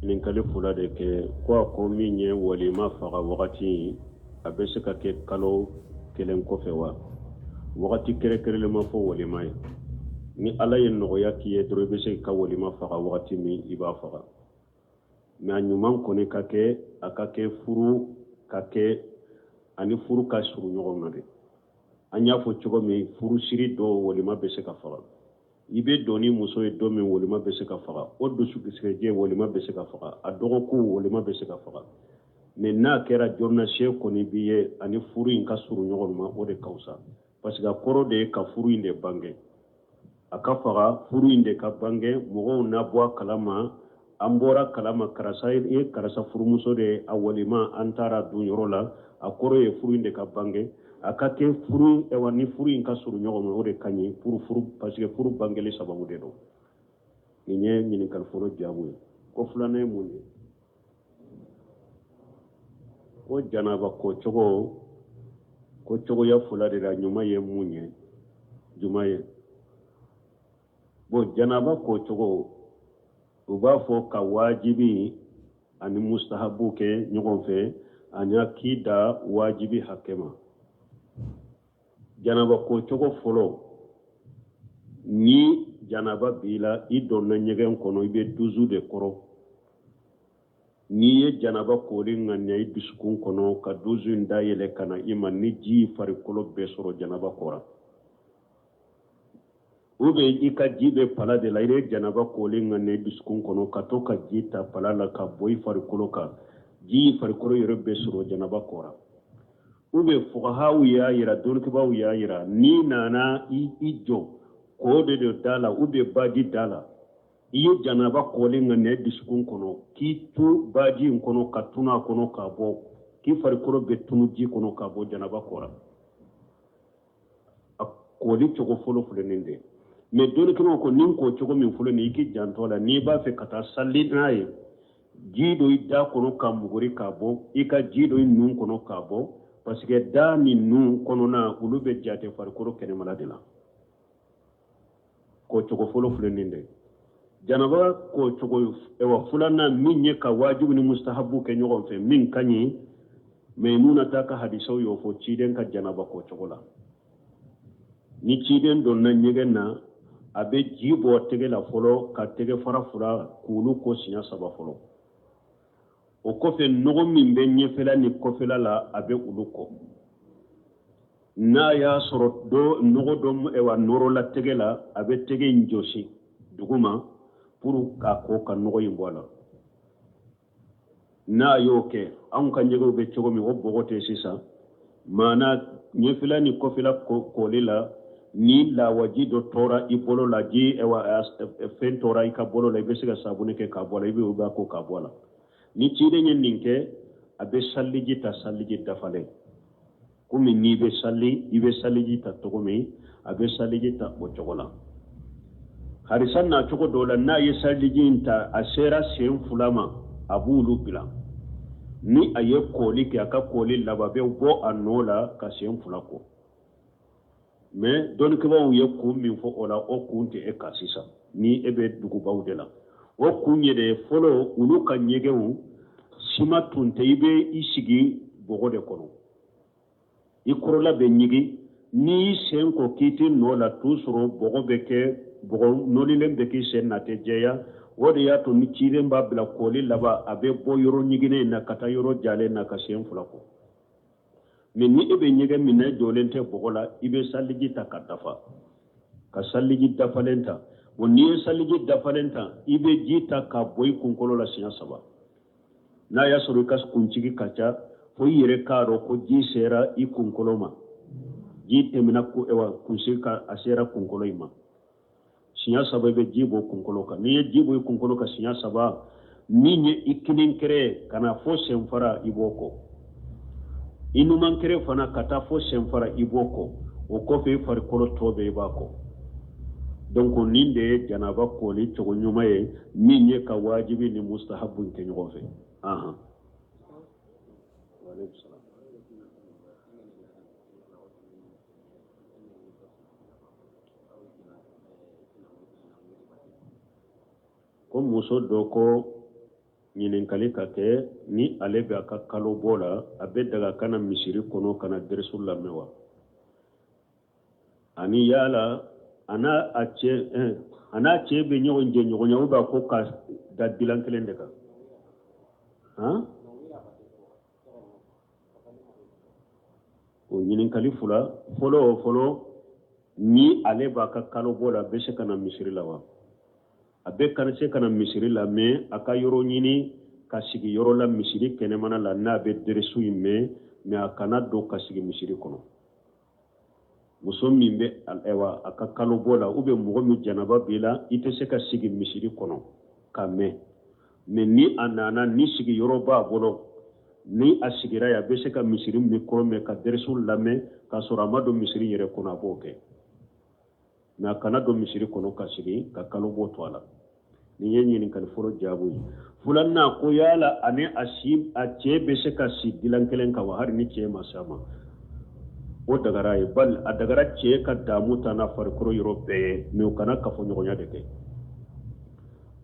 Ɲininkali fila de kɛ ko a ko min ye walima faga wagati a bɛ se ka kɛ kalo kelen kɔfɛ wa? Wagati kɛrɛnkɛrɛnlen ma fɔ walima ye. Ni Ala ye nɔgɔya k'i ye dɔrɔn i bɛ se ka walima faga wagati min i b'a faga. Mais a ɲuman kɔni ka kɛ a ka kɛ furu ka kɛ ani furu ka surun ɲɔgɔn na de. An y'a fɔ cogo min furusiri don walima bɛ se ka faga. I bɛ don ni muso ye don min walima bɛ se ka faga o dugusɛjɛ walima bɛ se ka faga a dɔgɔkun walima bɛ se ka faga mais n'a kɛra joona se kɔni b'i ye ani furu in ka surun ɲɔgɔn ma o de ka fisa parce que a kɔrɔ de ye ka furu in de bange a ka faga furu in de ka bange mɔgɔw na bɔ a kalama an bɔra kalama karisa ye karisa furumuso de ye a walima an taara dun yɔrɔ la a kɔrɔ ye furu in de ka bange a ka kɛ furu ɛwa ni furu in ka surun ɲɔgɔn ma o de ka ɲi pour furu parce que furu bangeli sababu de don nin ye ɲininkali fɔlɔ jaabu ye ko filanan ye mun ye ko janaba ko cogo ko cogoya fila de la ɲuman ye mun ye juma ye bon janaba ko cogo u b'a fɔ ka wajibi ani mustahabu kɛ ɲɔgɔn fɛ ani k'i dan wajibi hakɛ ma janaba ko cogo fɔlɔ ni janaba b'i la i donna ɲɛgɛn kɔnɔ i bɛ dusu de kɔrɔ n'i ye janaba koli ŋaniya i dusukun kɔnɔ ka dusu in dayɛlɛ ka na i ma ni ji farikolo bɛɛ sɔrɔ janaba kora ou bien i ka ji bɛ pala de la i ye janaba koli ŋaniya i dusukun kɔnɔ ka to ka ji ta pala la ka bɔn i farikolo kan ji farikolo yɔrɔ bɛɛ sɔrɔ janaba kora ou bien fukahaw y'a yira dɔnnikɛbaaw y'a yira n'i nana i jɔ kɔ de don da la ou bien baji da la i ye janaba koli ŋaniya i dusukun kɔnɔ k'i to baji in kɔnɔ ka tunu a kɔnɔ k'a bɔ k'i farikolo bɛ tunu ji kɔnɔ k'a bɔ janaba kora a koli cogo fɔlɔ filɛ nin de mais dɔnnikɛlaw ko nin ko cogo min filɛ nin i k'i janto a la n'i b'a fɛ ka taa sali n'a ye ji don i da kɔnɔ ka muguri k'a bɔ i ka ji don i nun kɔnɔ k'a bɔ parce que da ni nun kɔnɔna olu bɛ jate farikolo kɛnɛmala de la ko cogo fɔlɔ filɛ nin de janaba ko cogo ɛwa filanan min ye ka wajibu ni mustahabu kɛ ɲɔgɔn fɛ min ka ɲi Maimunata ka hadisaw y'o fɔ ciden ka janaba ko cogo la ni ciden donna ɲɛgɛn na a bɛ ji bɔ tɛgɛ la fɔlɔ ka tɛgɛ fara fila k'olu ko siɲɛ saba fɔlɔ o kɔfɛ nɔgɔ min bɛ ɲɛfɛla ni kɔfɛla la a bɛ olu ko n'a y'a sɔrɔ dɔ nɔgɔ dɔ ɛwa nɔrɔla tɛgɛ la a bɛ tɛgɛ in jɔsi duguma pour k'a ko ka nɔgɔ in bɔ a la n'a y'o kɛ anw ka ɲɛgɛnw bɛ cogo min o bɔgɔ tɛ sisan maana ɲɛfɛla ni kɔfɛla koli la ni lawaji dɔ tora i bolo la ji ɛwa fɛn tora i ka bolo la i bɛ se ka sabuni kɛ k'a bɔ a la i bɛ o b'a ko k'a bɔ a la ni ciden ye nin kɛ a bɛ saliji ta saliji dafalen komi n'i bɛ sali i bɛ saliji ta cogo min a bɛ saliji ta o cogo la hadisa na cogo dɔw la n'a ye saliji in ta a sera sen fila ma a b'olu bila ni a ye koli kɛ a ka koli laban bɛ bɔ a nɔ la ka sen fila ko mais dɔnnikɛbaaw ye kun min fɔ o la o kun tɛ e kan sisan ni e bɛ dugubaw de la o kun ye de fɔlɔ olu ka ɲɛgɛnw sima tun tɛ i bɛ i sigi bɔgɔ de kɔnɔ i kɔrɔla bɛ ɲigin n'i y'i sen ko k'i t'i nɔ la t'u sɔrɔ bɔgɔ bɛ kɛ bɔgɔ nɔɔnilen bɛ k'i sen na tɛ jɛya o de y'a to ni ciden b'a bila koli laban a bɛ bɔ yɔrɔ ɲiginnen na ka taa yɔrɔ jalen na ka sen fila ko mais ni e bɛ ɲɛgɛn min na e jɔlen tɛ bɔgɔ la i bɛ saliji ta ka dafa ka saliji dafalen ta bon n'i ye saliji dafalen ta i bɛ ji ta ka bɔn i kunkolo la siɲɛ saba n'a y'a sɔrɔ i ka kunsigi ka ca fo i yɛrɛ k'a dɔn ko ji sera i kunkolo ma ji tɛmɛna kunsigi kan a sera kunkolo in ma siɲɛ saba i bɛ ji bɔn kunkolo kan n'i ye ji bɔn i kunkolo kan siɲɛ saba min ye i kinin kɛrɛ ka na fo senfara i b'o ko i numan kɛrɛ fana ka taa fo senfara i b'o ko o kɔfɛ i farikolo tɔ bɛɛ i b'a ko donc nin de ye janaba koli cogo ɲuman ye min ye ka wajibi ni mustahabu kɛ ɲɔgɔn fɛ ahan ko muso dɔ ko Ɲininkali ka kɛ ni ale bɛ a ka kalo bɔ la, a bɛ daga ka na misiri kɔnɔ ka na dɛrɛsu lamɛn wa? Ani yala a n'a a cɛ a n'a cɛ bɛ ɲɔgɔn jɛ ɲɔgɔnya ou bien ko ka da dilan kelen de kan? Han, o ɲininkali fila. Fɔlɔ o fɔlɔ, ni ale b'a ka kalo bɔ la, a bɛ se ka na misiri la wa? A bɛ ka se ka na misiri la, mais a ka yɔrɔ ɲini ka sigi yɔrɔ la misiri kɛnɛmana la n'a bɛ dɛrɛsu in mɛn, mais a kana don ka sigi misiri kɔnɔ. Muso min bɛ ayiwa a ka kalo bɔ la, ou bien mɔgɔ min janaba b'i la, i tɛ se ka sigi misiri kɔnɔ ka mɛn. Mais ni a nana, ni sigiyɔrɔ b'a bolo, ni a sigira yen, a bɛ se ka misiri mikɔrɔ mɛn ka dɛrɛsu lamɛn k'a sɔrɔ a ma don misiri yɛrɛ kɔnɔ, a b'o kɛ. Mais a kana don misiri kɔnɔ ka sigi ka kalo bɔ to a la. Nin ye ɲininkali fɔlɔ jaabu ye. Filanan, ko yala ani a si a cɛ bɛ se ka si dilan kelen kan wa, hali ni cɛ ma s'a ma? O dagara ye, bali a dagara cɛ ka damu ta n'a farikolo yɔrɔ bɛɛ ye, mais o kana kafoɲɔgɔnya de kɛ.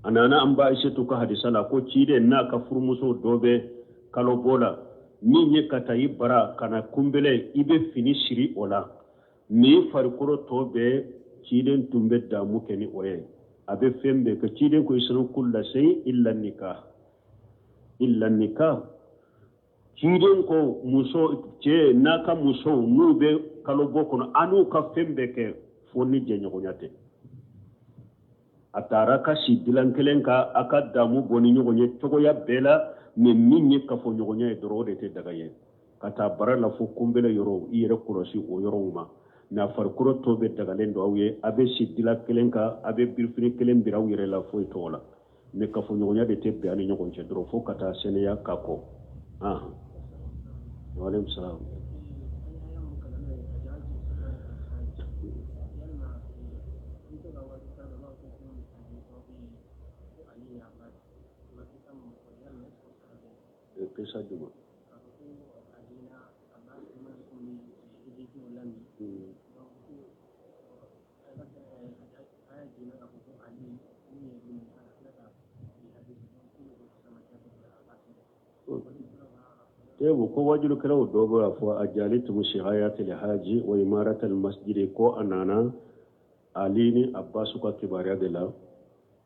A nana an ba Ayisetu ka hadisa la ko ciden n'a ka furumuso dɔ bɛ kalo bɔ la, min ye ka taa i bara ka na kunbɛlɛ, i bɛ fini siri o la, ni farikolo tɔ bɛɛ ciden tun bɛ damu kɛ ni o ye, a bɛ fɛn bɛɛ kɛ. Ciden ko isnau kulla shay illa nikah, illa nikah. Ciden ko muso cɛ n'a ka musow n'u bɛ kalo bɔ kɔnɔ, a n'u ka fɛn bɛɛ kɛ fo ni jɛɲɔgɔnya tɛ. A taara ka si dilan kelen kan, a ka damu bɔ ni ɲɔgɔn ye cogoya bɛɛ la, mais min ye kafoɲɔgɔnya ye dɔrɔn, o de tɛ daga ye. Ka taa bara la fo kunbɛlɛ yɔrɔ, i yɛrɛ kɔlɔsi o yɔrɔw ma. Mais a farikolo tɔ bɛɛ dagalen don aw ye, a bɛ si dilan kelen kan, a bɛ birifini kelen biri aw yɛrɛ la, foyi t'o la. Mais kafoɲɔgɔnya de tɛ bɛn a ni ɲɔgɔn cɛ dɔrɔn fo ka taa sɛnɛya ka kɔ. Waaleykum salaam. Kisa jumɛn? Tebu ko wajulukɛlaw dɔ bɛ a fɔ a jaalitumu sigayatil haji wa imaratal masjidi, ko a nana Ali ni Abbasu ka kibaruya de la,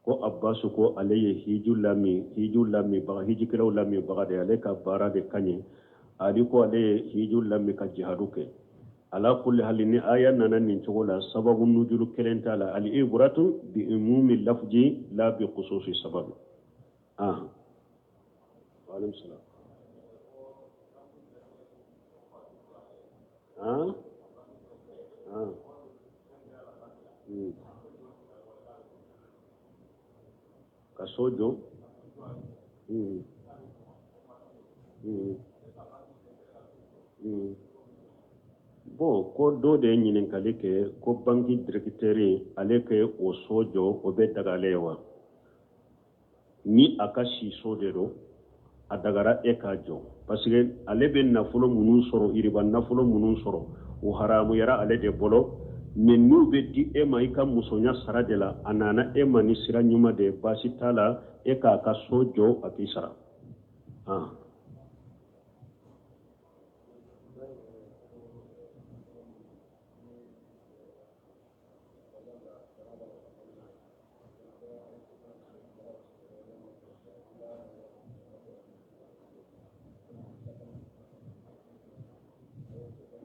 ko Abbasu ko ale ye hiju lamin, hiju laminbaga, hijikɛlaw laminbaga de, ale ka baara de ka ɲi. Ali ko ale ye hiju lamin ka jihadu kɛ. Ala kulli hali, ni aya nana nin cogo la, sababu nujulu kelen t'a la. Al ibratu bi umumi lafji la bi khususi sababi. Ah, wa alaikum salam. Ah ah. Ka so jɔ. Bon, ko dɔ de ye ɲininkali kɛ ko banki directeur ale kɛ o so jɔ, o bɛ daga ale ye wa? Ni a ka siso de don, a dagara e k'a jɔ, parce que ale bɛ nafolo minnu sɔrɔ, iriba nafolo minnu sɔrɔ, o haramuyara ale de bolo. Mais n'u bɛ di e ma i ka musoya sara de la, a nana e ma ni sira ɲuman de ye, baasi t'a la e k'a ka so jɔ, a k'i sara. Ah.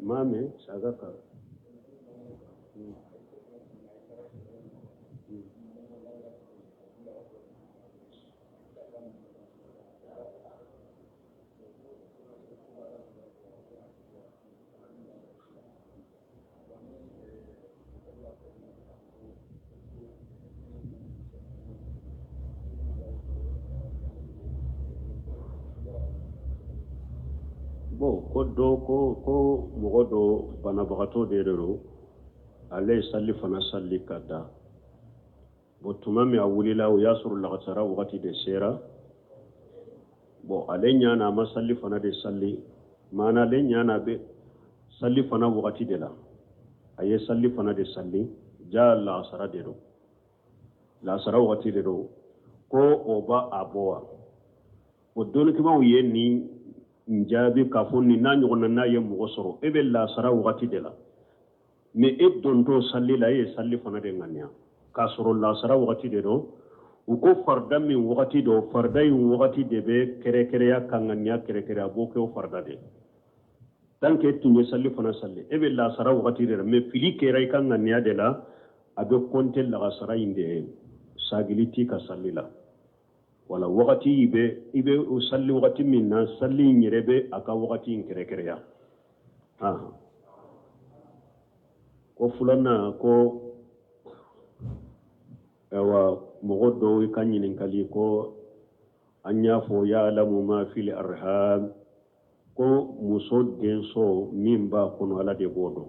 Maa mɛn saga kan. Bon, ko dɔ ko mɔgɔ dɔ banabagatɔ de don, ale ye sali fana sali ka da. Bon, tuma min a wulila, o y'a sɔrɔ lagasara wagati de sera. Bon, ale ɲa na a ma sali fana de sali, maana ale ɲa na a bɛ sali fana wagati de la, a ye sali fana de sali, ja lagasara de don, lagasara wagati de don, ko o b'a a bɔ wa? O dɔnnikɛbaaw ye nin jaabi k'a fɔ nin n'a ɲɔgɔnna n'a ye mɔgɔ sɔrɔ, e bɛ lasara wagati de la, mais e dontɔ sali la, e ye sali fana de ŋaniya k'a sɔrɔ lasara wagati de don. U ko farida min wagati don, farida in wagati de bɛ kɛrɛkɛrɛya ka ŋaniya kɛrɛkɛrɛya, a b'o kɛ o farida de. Tant que tun ye sali fana sali, e bɛ lasara wagati de la, mais fili kɛra i ka ŋaniya de la, a bɛ kɔnte lagasara in de ye, sagili t'i ka sali la. Wala wagati i bɛ i bɛ o sali wagati min na, sali in yɛrɛ bɛ a ka wagati in kɛrɛkɛrɛya. Ko filanan ko ayiwa, mɔgɔ dɔw ka ɲininkali ko an y'a fɔ ya'lamu ma fil arham, ko muso denso min b'a kɔnɔ, Ala de b'o dɔn.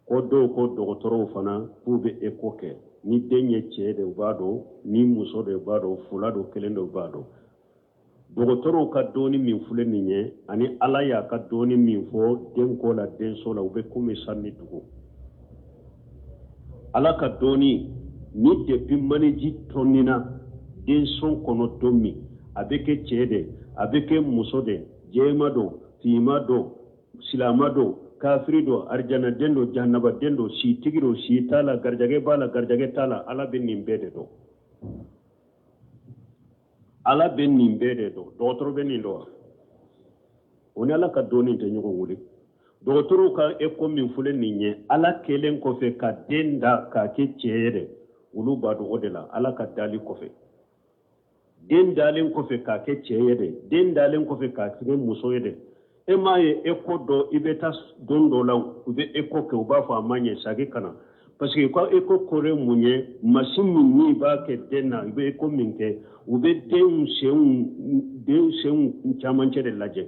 Ko dɔw ko dɔgɔtɔrɔw fana k'u bɛ eko kɛ, ni den ye cɛ de u b'a dɔn, ni muso de u b'a dɔn, fila don kelen de u b'a dɔn. Dɔgɔtɔrɔw ka dɔnni min filɛ nin ye ani Ala y'a ka dɔnni min fɔ den ko la, denso la, u bɛ komi san ni dugu. Ala ka dɔnni ni depuis maniji tɔnina denso kɔnɔ don min, a bɛ kɛ cɛ de, a bɛ kɛ muso de, jɛma don, finma don, silama don, kafiri don, arijanaden don, jahanabaden don, sitigi don, si t'a la, garijɛgɛ b'a la, garijɛgɛ t'a la, Ala bɛ nin bɛɛ de dɔn. Ala bɛ nin bɛɛ de dɔn. Dɔgɔtɔrɔ bɛ nin dɔn wa? O ni Ala ka dɔnni tɛ ɲɔgɔn wele. Dɔgɔtɔrɔw ka eko min filɛ nin ye, Ala kɛlen kɔfɛ ka den da k'a kɛ cɛ ye dɛ, olu b'a dɔn o de la, Ala ka dali kɔfɛ. Den dalen kɔfɛ k'a kɛ cɛ ye dɛ, den dalen kɔfɛ k'a kɛ muso ye dɛ. E m'a ye eko dɔ, i bɛ taa don dɔ la, u bɛ eko kɛ, u b'a fɔ a ma ɲɛ, sagi ka na, parce que ka eko kɔrɔ ye mun ye? Masin min n'i b'a kɛ den na, i bɛ eko min kɛ, u bɛ den senw camancɛ de lajɛ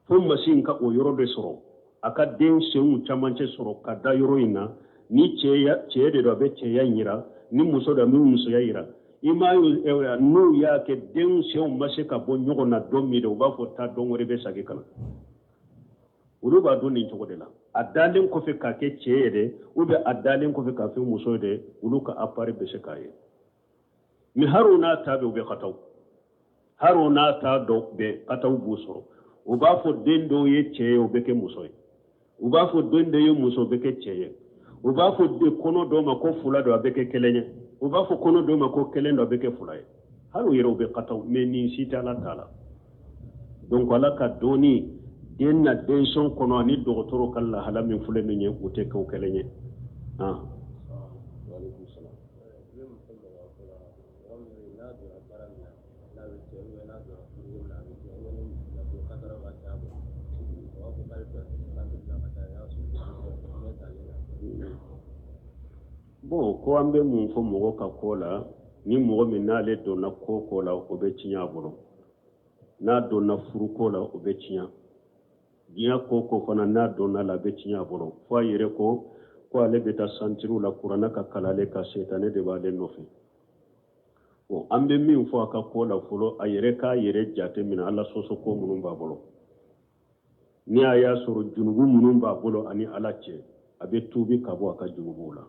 fo masin ka o yɔrɔ de sɔrɔ, a ka den senw camancɛ sɔrɔ ka da yɔrɔ in na. Ni cɛya cɛ de don, a bɛ cɛya in yira, ni muso don, a bɛ musoya yira. I m'a ye, n'u y'a kɛ, den senw ma se ka bɔ ɲɔgɔn na don min de, u b'a fɔ taa don wɛrɛ, bɛ segin ka na. Olu b'a dɔn nin cogo de la. A dalen kɔfɛ k'a kɛ cɛ ye dɛ, ou bien a dalen kɔfɛ k'a kɛ muso ye dɛ, olu ka appareil bɛ se k'a ye. Mais hali o n'a ta bɛɛ, u bɛ kataw, hali o n'a ta dɔ bɛɛ, kataw b'u sɔrɔ. U b'a fɔ den dɔw ye cɛ ye, o bɛ kɛ muso ye. U b'a fɔ den dɔ ye muso, o bɛ kɛ cɛ ye. U b'a fɔ kɔnɔ dɔw ma ko fila don, a bɛ kɛ kelen ye. U b'a fɔ kɔnɔ dɔw ma ko kelen don, a bɛ kɛ fila ye. Hali u yɛrɛ, u bɛ kataw, mais nin si tɛ Ala ta la. Donc Ala ka dɔnni den na denso kɔnɔ ani dɔgɔtɔrɔ ka lahala min filɛ nin ye, u tɛ kɛ kelen ye. Ah, waaleykum salaam. I bɛ muso mɔgɔ fɔlɔ, mɔgɔ min bɛ yen n'a donna baara min na n'a bɛ cɛ, ou bien n'a donna furuko min na a bɛ cɛ, ou bien ni nafolo kasara ka ca a bolo, u b'a fɔ k'ale bɛ santi bila ka taa, y'a sɔrɔ ɲɛ t'ale la. Bon, ko an bɛ mun fɔ mɔgɔ ka ko la? Ni mɔgɔ min n'ale donna ko ko la, o bɛ tiɲɛ a bolo. N'a donna furuko la, o bɛ tiɲɛ. Diɲɛ ko ko fana, n'a donna la, a bɛ tiɲɛ a bolo. Fo a yɛrɛ ko ko ale bɛ taa santiriw la, kuranɛ ka kalan ale ka, setanɛ de b'ale nɔfɛ. Bon, an bɛ min fɔ a ka ko la fɔlɔ, a yɛrɛ k'a yɛrɛ jate minɛ Ala sɔsɔ ko minnu b'a bolo. Ni a y'a sɔrɔ junubu minnu b'a bolo ani Ala cɛ, a bɛ tuubi ka bɔ a ka junubuw la.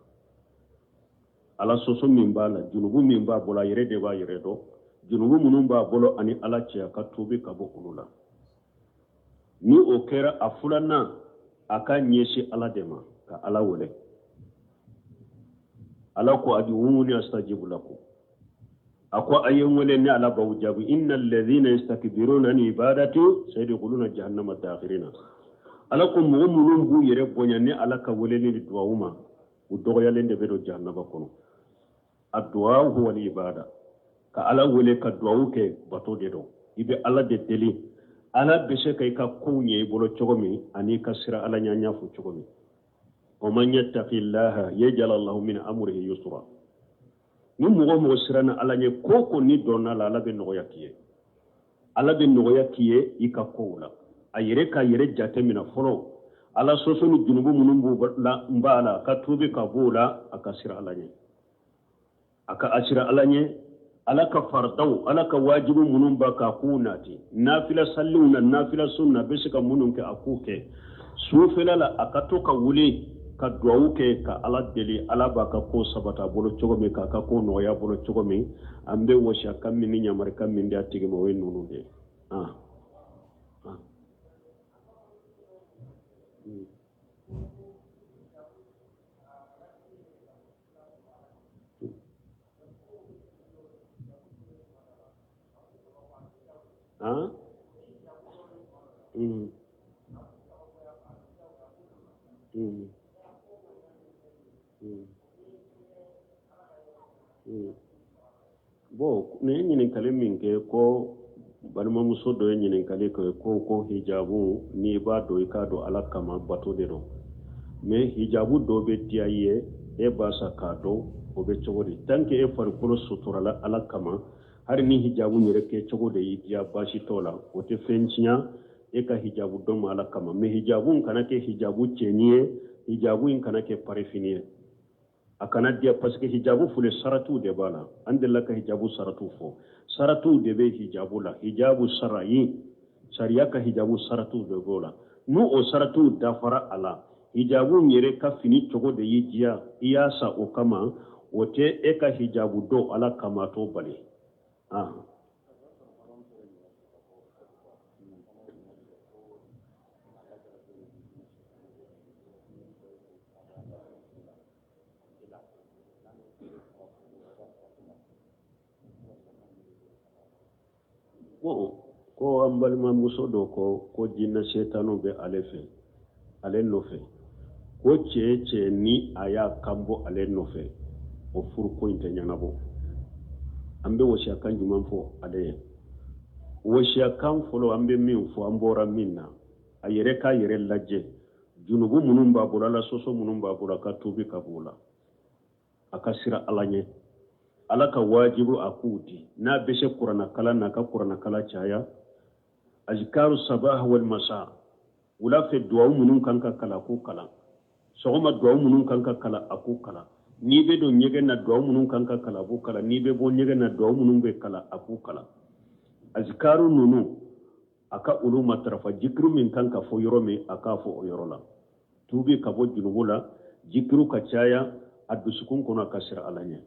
Ala sɔsɔ min b'a la, junubu min b'a bolo, a yɛrɛ de b'a yɛrɛ dɔn. Junubu minnu b'a bolo ani Ala cɛ, a ka tuubi ka bɔ olu la. Ni o kɛra, a filanan, a ka ɲɛsin Ala de ma, ka Ala wele. Ala ko ud'uni astajibu lakum. A ko a ye n wele, ne Ala b'aw jaabi. Inna alladhina yastakbiruna an ibadati sayadkhuluna jahannama dakhirina. Ala ko mɔgɔ minnu b'u yɛrɛ bonya ni Ala ka weleli ni duwawu ma, u dɔgɔyalen de bɛ don jahannaba kɔnɔ. Addu'a huwa ibada. Ka Ala wele ka duwawu kɛ, bato de don. I bɛ Ala de deli, Ala bɛ se ka i ka kow ɲɛ i bolo cogo min, ani i ka sira Ala ɲɛ ɲɛfɔ cogo min. Wa man yattaqillaha yaj'al lahu min amrihi yusra. Ni mɔgɔ mɔgɔ siranna Ala ɲɛ, ko ko ni dɔnna la, Ala bɛ nɔgɔya k'i ye, Ala bɛ nɔgɔya k'i ye i ka kow la. A yɛrɛ k'a yɛrɛ jate minɛ fɔlɔ, Ala sɔsɔ ni junubu minnu b'u la, n b'a la, ka tuubi ka b'o la, a ka sira Ala ɲɛ, a ka a sira Ala ɲɛ. Ala ka faridaw, Ala ka wajibu minnu b'a kan, a k'u nati. Nafila saliw na, nafila sun na, a bɛ se ka minnu kɛ, a k'u kɛ. Sufɛla la, a ka to ka wuli. Ka duwawu kɛ ka Ala deli, Ala b'a ka ko sabati a bolo cogo min, k'a ka ko nɔgɔya a bolo cogo min. An bɛ wasiyakan min ni yamarikan min di a tigi ma, o ye ninnu de ye. Ah. Ah. Ah? Mm. Mm. Mm. Mm. Bon, nin ye ɲininkali min kɛ ko balimamuso dɔ ye ɲininkali kɛ ko hijabu n'i b'a don i k'a don Ala kama bato de don mais hijabu dɔ bɛ diya i ye e b'a san k'a don o bɛ cogo di tant que e farikolo suturala Ala kama hali ni hijabu yɛrɛ kɛ cogo de y'i diya baasi t'o la o tɛ fɛn tiɲɛ e ka hijabu don ma Ala kama mais hijabu in kana kɛ hijabu cɛɲi ye hijabu in kana kɛ parifini ye a kana diya parce que hijabu fɔlɔ saratiw de b'a la an delila ka hijabu saratiw fɔ saratiw de bɛ hijabu la hijabu sarayi sariya ka hijabu saratiw de b'o la n'o o saratiw dafara a la hijabu yɛrɛ ka fini cogo de y'i diya i y'a san o kama o tɛ e ka hijabu don ala kama t'o bali ah. Bon, ko an balimamuso dɔ ko ko jinɛ setanu bɛ ale fɛ ale nɔfɛ ko cɛ cɛ ni a y'a kan bɔ ale nɔfɛ o furuko in tɛ ɲɛnabɔ an bɛ wasiyakan jumɛn fɔ ale ye wasiyakan fɔlɔ an bɛ min fɔ an bɔra min na a yɛrɛ k'a yɛrɛ lajɛ junubu minnu b'a bolo ala sɔsɔ minnu b'a bolo a ka tuubi ka b'o la a ka siran ala ɲɛ ala ka wajibu a k'u di n'a bɛ se kuranakalan na a ka kuranakalan caya azikaru sabah wal masa wula fɛ duwawu minnu kan ka kalan a k'u kalan sɔgɔma duwawu minnu kan ka kalan a k'u kalan n'i bɛ don ɲɛgɛn na duwawu minnu kan ka kalan a b'u kalan n'i bɛ bɔ ɲɛgɛn na duwawu minnu bɛ kalan a k'u kalan azikaru ninnu a ka olu matarafa jikiru min kan ka fɔ yɔrɔ min a k'a fɔ o yɔrɔ la tuubi ka bɔ junubu la jikiru ka caya a dusukun kɔnɔ a ka siran ala ɲɛ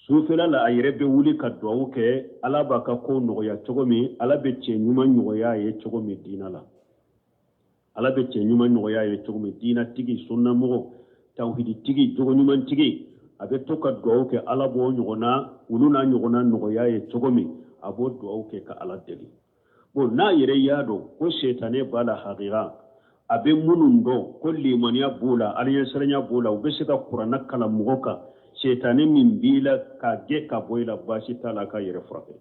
sufɛla la a yɛrɛ bɛ wuli ka duwawu kɛ ala b'a ka kow nɔgɔya cogo min ala bɛ cɛ ɲuman nɔgɔya a ye cogo min diina la ala bɛ cɛ ɲuman nɔgɔya a ye cogo min diinatigi sunnamɔgɔ tawhiditigi jogo ɲumantigi a bɛ to ka duwawu kɛ ala b'o ɲɔgɔnna olu n'a ɲɔgɔnna nɔgɔya ye cogo min a b'o duwawu kɛ ka ala deli bon n'a yɛrɛ y'a dɔn ko setanɛ b'a la hakika a bɛ minnu dɔn ko limaniya b'u la alaɲɛsiranya b'u la u bɛ se ka kuranna kalan mɔgɔ kan setanɛ min b'i la k'a gɛn ka bɔ i la baasi t'a la a k'a yɛrɛ furakɛ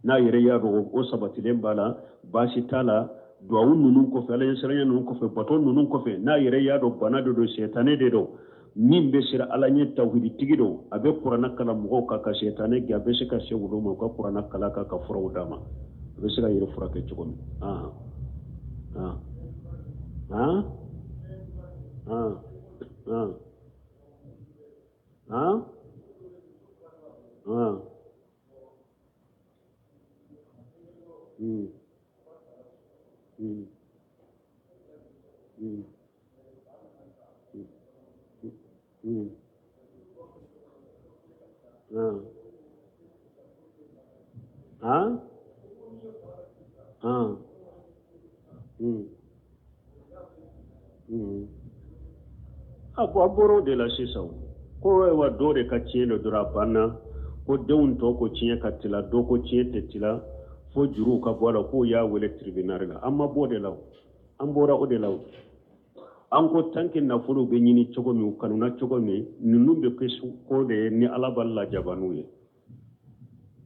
n'a yɛrɛ y'a dɔn o sabatilen b'a la baasi t'a la duwawu ninnu kɔfɛ alaɲɛsiranya ninnu kɔfɛ bato ninnu kɔfɛ n'a yɛrɛ y'a dɔn bana de don sɛtanɛ de don min bɛ siran ala ɲɛ tawhiditigi don a bɛ kuranna kalan mɔgɔw kan ka sɛtanɛ gɛn a bɛ se ka se olu ma u ka kuranna kalan kan ka furaw d'a ma a bɛ se ka yɛrɛ furakɛ cogo min ah ah ah ah ah ah ah Mm. Mm. Mm. Ah. Ah. Ah. Mm. Mm. A bɔ a bɔra o de la sisan ko ayiwa dɔ de ka tiɲɛ dɔ dɔrɔn a banna ko denw tɔ ko tiɲɛ ka tila dɔ ko tiɲɛ tɛ tila fo juruw ka bɔ a la k'o y'a wele tribunal la an ma bɔ o de la o an bɔra o de la o an ko tant que nafolo bɛ ɲini cogo min u kanuna cogo min ninnu bɛ kɛ ko de ye ni ala b'a lajaba n'u ye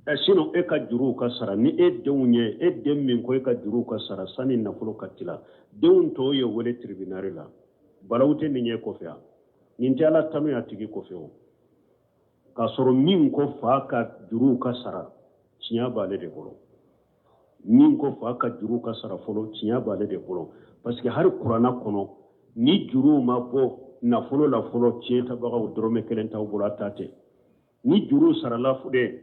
ɛ sinon e ka juruw ka sara ni e denw ye e den min ko e ka juruw ka sara sani nafolo ka tila denw tɔw ye wele tribunal la balawu tɛ nin ye kɔfɛ yan nin tɛ ala tanu a tigi kɔfɛ o k'a sɔrɔ min ko fa ka juruw ka sara tiɲɛ b'ale de bolo min ko fa ka juruw ka sara fɔlɔ tiɲɛ b'ale de bolo parce que hali kuranna kɔnɔ ni juruw ma bɔ nafolo la fɔlɔ tiɲɛ tabagaw dɔrɔmɛ kelen t'aw bolo a ta tɛ ni juruw sarala de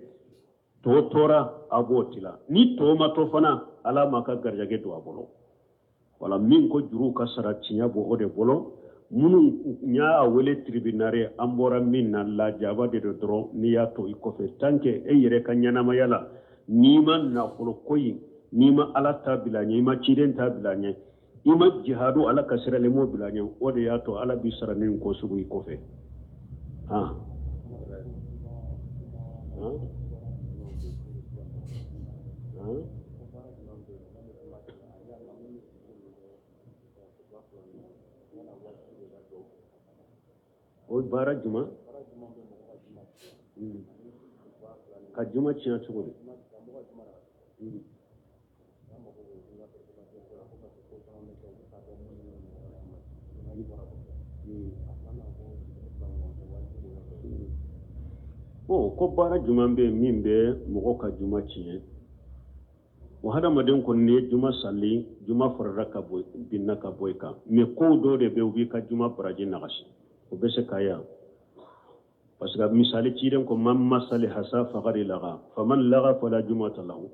tɔ tora a b'o tila ni tɔ ma to fana ala m'a ka garijɛgɛ don a bolo wala min ko juruw ka sara tiɲɛ b'o de bolo Minnu n y'a wele tribunal ye, an bɔra min na, lajaba de don dɔrɔn. N'i y'a to i kɔfɛ, tant que e yɛrɛ ka ɲɛnamaya la, n'i ma nafolo ko in, n'i ma Ala ta bila ɲɛ, i ma ciden ta bila ɲɛ, i ma jihadu Ala ka sira la, i m'o bila ɲɛ, o de y'a to Ala b'i sara ni ko sugu i kɔfɛ. Han han han. O baara juma ka juma tiɲɛ cogo di? Bon, ko baara jumɛn bɛ yen min bɛ mɔgɔ ka juma tiɲɛ? O hadamaden kɔni, n'i ye juma sali, juma farida ka bɔ binna ka bɔ i kan. Mais kow dɔw de bɛ, u b'i ka juma baraji nagasi. O bɛ se ka yan, parce que misali, ciden ko: man masal hasa faqad laga, faman laga fala jumata lahu.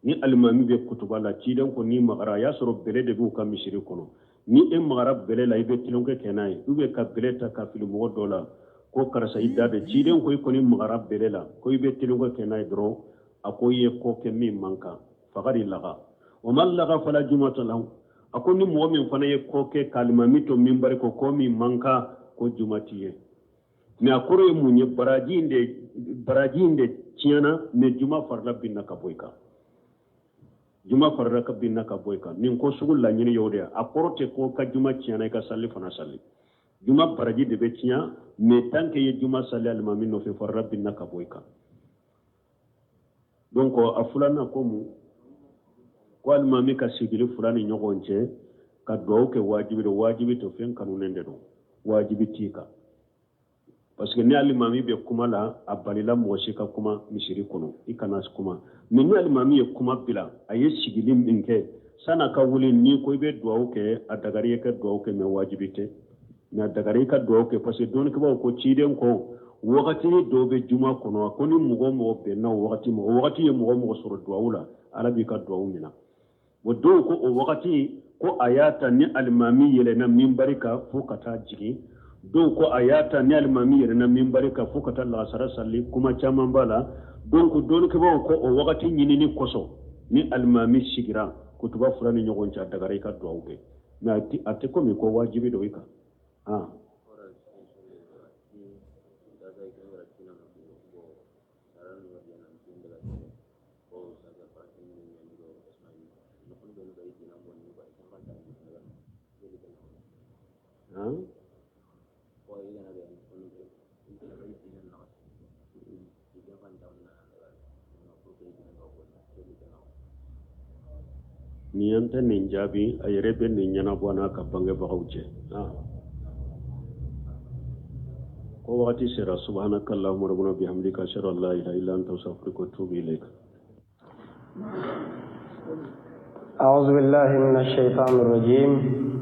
Ni alimami bɛ kutuba la, ciden ko n'i magara, a y'a sɔrɔ bɛlɛ de b'u ka misiri kɔnɔ, ni e magara bɛlɛ la, i bɛ tulonkɛ kɛ n'a ye, ou bien ka bɛlɛ ta ka fili mɔgɔ dɔ la ko karisa i da bɛ. Ciden ko i kɔni magara bɛlɛ la ko i bɛ tulonkɛ kɛ n'a ye dɔrɔn, a ko i ye ko kɛ min man kan, faqad laga, wa man laga fala jumata lahu. A ko ni mɔgɔ min fana ye ko kɛ k'alimami to minbari ko ko min man kan, ko juma t'i ye. Mais a kɔrɔ ye mun ye? Baraji in de tiɲɛna, mais juma farila binna ka bɔ i kan, juma farila ka binna ka bɔ i kan. Nin ko sugu laɲini y'o de ye. A kɔrɔ tɛ ko ka juma tiɲɛna, i ka sali fana sali. Juma baraji de bɛ tiɲɛ, mais tant que i ye juma sali alimami nɔfɛ, farila binna ka bɔ i kan. Donc a filanan ko mun? Ko alimami ka sigili fila ni ɲɔgɔn cɛ ka duwawu kɛ, wajibi don? Wajibi to, fɛn kanunen de don, wajibi t'i kan, parce que ni alimami bɛ kuma la, a balila mɔgɔ si ka kuma misiri kɔnɔ, i kana kuma. Mais ni alimami ye kuma bila, a ye sigili min kɛ san'a ka wuli, n'i ko i bɛ duwawu kɛ, a dagari i ka duwawu kɛ, mais wajibi tɛ. Mais a dagari i ka duwawu kɛ, parce que dɔnnikɛbaaw ko ciden ko wagatini dɔw bɛ juma kɔnɔ, ko ni mɔgɔ o mɔgɔ bɛnna o wagati ma, o wagati ye mɔgɔ o mɔgɔ sɔrɔ duwawu la, Ala b'i ka duwawu minɛ. Bon, dɔw ko o wagati ko a y'a ta ni alimami yɛlɛnna minbari kan fo ka taa jigin, dɔw ko a y'a ta ni alimami yɛlɛnna minbari kan fo ka taa lagasara sali. Kuma caman b'a la. Donc dɔnnikɛbaaw ko o wagati ɲinini kosɔn, ni alimami sigira kutuba fila ni ɲɔgɔn cɛ, a dagara i ka duwawu kɛ, mais a tɛ komi ko wajibi don i kan. Ah. Han? Ni an tɛ nin jaabi, a yɛrɛ bɛ nin ɲɛnabɔ n'a ka bangebagaw cɛ. Ko wagati sera. Subhanaka allahumma rabbana bihamdika, ashhadu an la ilaha illa anta, astaghfiruka wa atubu ilayk. أعوذ بالله من الشيطان الرجيم.